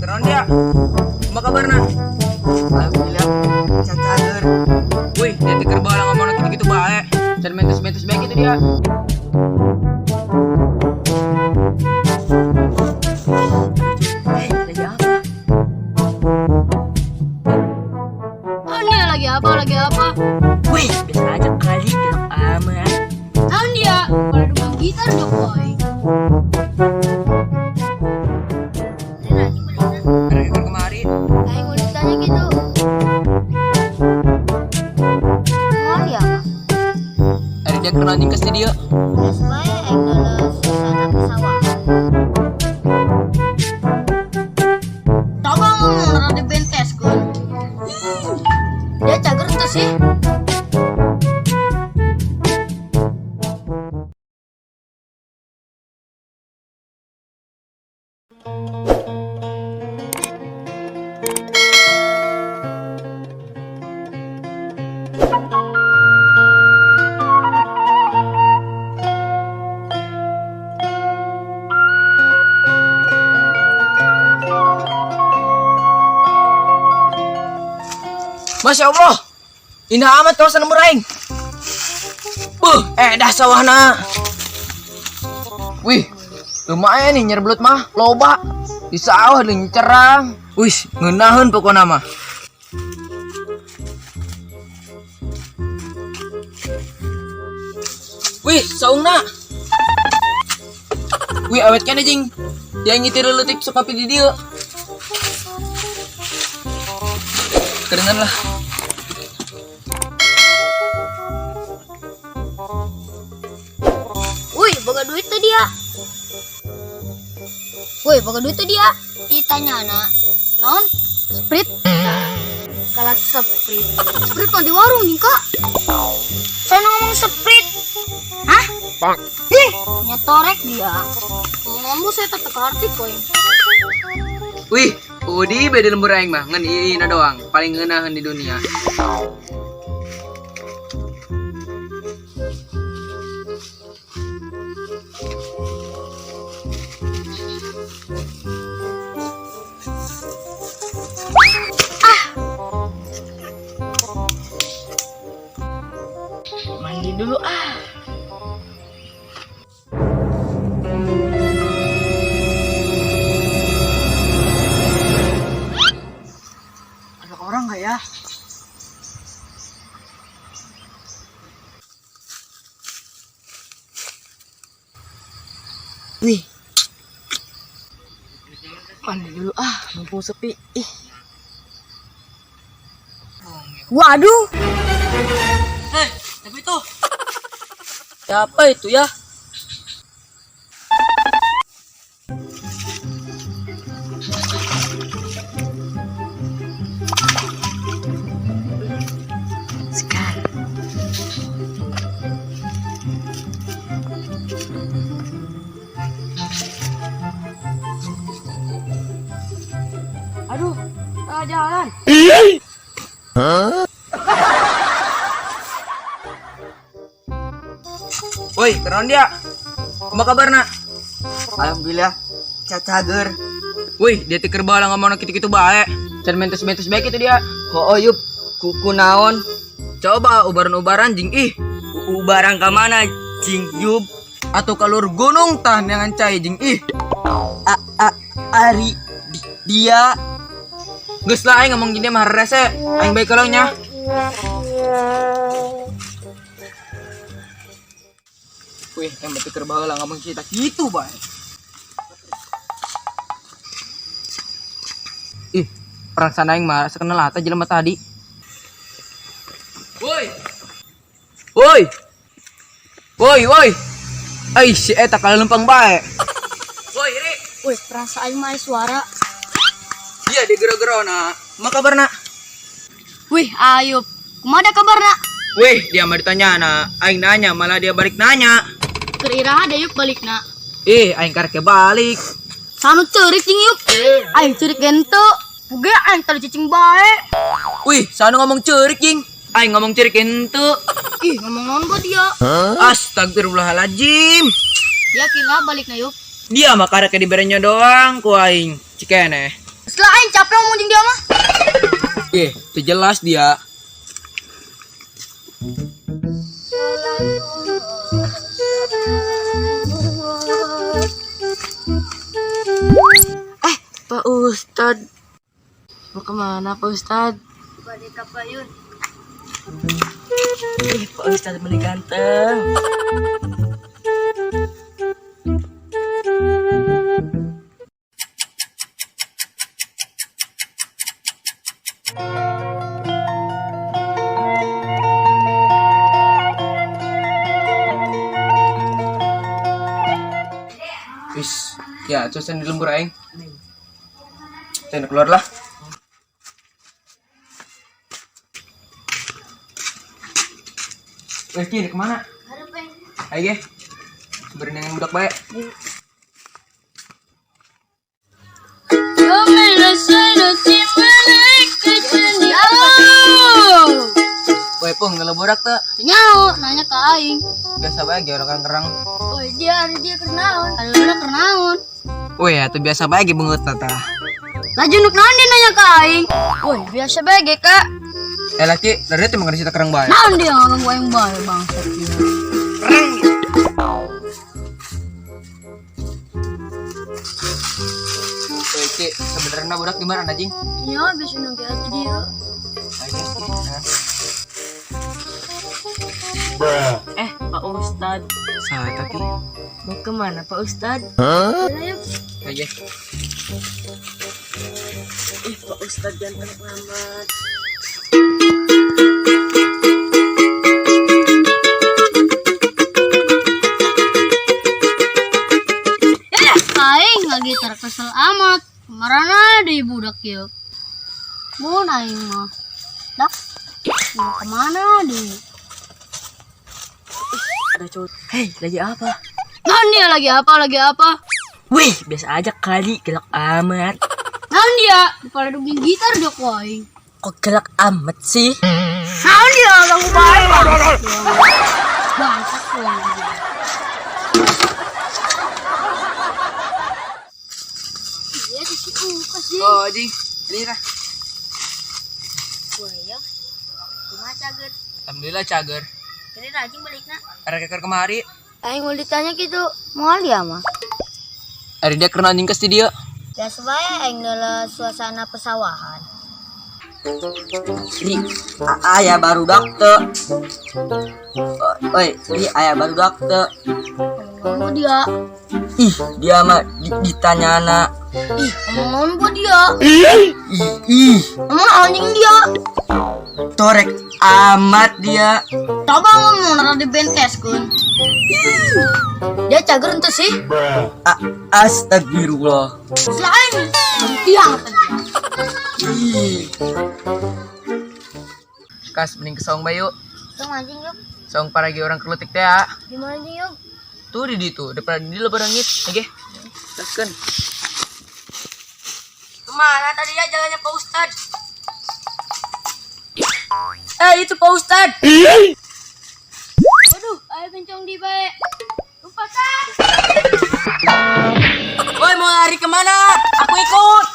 Keron dia. Kumaha kabarna? Alhamdulillah, cacager. Wih, dia teh keur balang ngomong gitu-gitu bae. Can mentes-mentes bae gitu dia. Eh, lagi apa? Oh, ini lagi apa? Lagi apa? Wih, biasa aja kali, gelap amat. Tahun dia kalau ada gitar Jokowi. Ada yang kemarin. Ayo mau ditanya gitu. Mau dia apa? Ada dia keur anjing ke studio. Geus bae aing dalam suasana pesawat. Coba ngomong rada bentes kun. Dia cager tuh sih. Masya Allah. Indah amat kawasan lembur aing. Buh, dah sawahna. Wih, lumayan nih nyerbelut mah, loba. Di sawah cerang. Wih, ngeunaheun pokona mah. Wih, saungna. Wih, awet keneh jing. Dia ngitir leutik sok ngopi di dieu. Kerengan lah. Wih, boga duit tuh dia. Wih, boga duit tuh dia. Ditanya anak, non, Sprite. Kalah Sprite. Sprite mah di warung nih kak. Saya ngomong Sprite. Hah? Ih, nyetorek dia. Ngomong saya tetep arti koin. Wih, Udi beda lembur aing mah, ngan ieu doang, paling ngeunaheun di dunia. Mandi dulu ah. Ada orang nggak ya? Wih, mandi dulu ah, mumpung sepi. Ih, Waduh, hei, siapa itu? Siapa itu ya? Sekarang. Aduh, ah, jalan. Woi, keron dia. Kumaha kabarna? Alhamdulillah, cacager. Wih, dia teh keur balang ngomong gitu-gitu bae. Can mentes-mentes bae gitu dia. Oh, yup, kuku naon? Coba ubaran-ubaran jing ih. Ubarang ka mana, jing yup? Atau kalur gunung tah neangan cai jing ih. A, a, ari dia. Geus lah aing ngomong gini mah rese. Aing bae kalau nya. Wih, yang berarti keur baheula ngomong cerita gitu bae. Ih, perasaan aing mah asa kenal ata jelema tadi. Woi. Woi. Woi, woi. Ai si eta kalau lempang bae. Woi, Ri. Wih, perasaan mah suara. Iya di gero-gero na. Ma kabarna? Wih, Ayub. Kumaha kabarna? Wih, dia mah ditanya na. Aing nanya malah dia balik nanya. Keur iraha da yuk balikna. Ih, aing karek balik. Sanu ceurik jeung yuk. Aing ceurik gente. Puge aing tadi cicing bae. Wih, sanu ngomong ceurik jing. Aing ngomong ceurik ente. Ih, ngomong naon gua dia. Astagfirullahaladzim. Yakin lah balikna yuk. Dia mah karek diberenya doang ku aing. Cikene. Setelah aing capek ngomong jeung dia mah. Ih, teu jelas dia. Pak Ustad. Mau kemana Pak Ustad? Bade ka payun. Ih, Pak Ustad meni ganteng. Wis, ya terus di lembur aing. Saya keluar lah. Weh, Ki, kemana? Hareup aing. Ayo, ge. Berenang budak baik. Woi, Pung, ngeleburak tuh. Nyau, nanya ke aing. Biasa bae ge orang kerang. Woi, dia ada dia keur naon? Ada keur naon? Woi, atuh biasa bae ge beungeut tah. Laju nuk naon dia nanya ke aing? Woi, biasa bae ge, Kak. Eh, laki, dari itu emang cerita kerang bae. Naon dia ngomong aing bae bangsat dia. Woi, Ki, sebenarnya budak di mana anjing? Ya, biasa nunggu aja dia. Ayo, guys, Ki. Nah. Pak Ustad. Salah, Ki. Mau kemana Pak Ustad? Ayo, Ayo, ge. Ih, Pak Ustad ganteng amat. Aing lagi terkesel amat. Kemana di budak ieu? Mun aing mah. Dak. Mau kemana di? Ada cowok. Hei, lagi apa? Naon dia lagi apa? Lagi apa? Wih, biasa aja kali, galak amat. Naon dia? Pada duging gitar dia ku aing. Kok galak amat sih? Naon dia ganggu bae. Bangsat ku aing. Iya, si Uka sih. Oh, anjing. Ini lah. Wah, ya. Kumaha cager? Alhamdulillah cager. Kira rajin balikna. Ada keker kemari. Aing mau ditanya gitu, mau dia mah. Ari dia kena anjing ke studio. Biasa bae aing dalam suasana pesawahan. Ri, aya baru teu. Oi, ri aya baru teu. Ngomong dia. Ih, dia mah ditanyana. Ih, ngomong gua dia. Ih, ih, Ngomong anjing dia. torek amat dia. Coba ngomong rada di bentes kun. Dia cager ente sih. Astagfirullah. Selain tiang tadi. Ih, Kas mending ke saung bayu. Tuh anjing yuk. Saung paragi orang kelutik teh ya. Di mana anjing yuk? Tuh di ditu, depan di lebarangit. Oke. Teruskan. Kemana tadi ya jalannya Pak Ustad? Itu Pak Ustad. Waduh, ayo kencong di bae. Lupa kan? Woi, mau lari kemana? Aku ikut.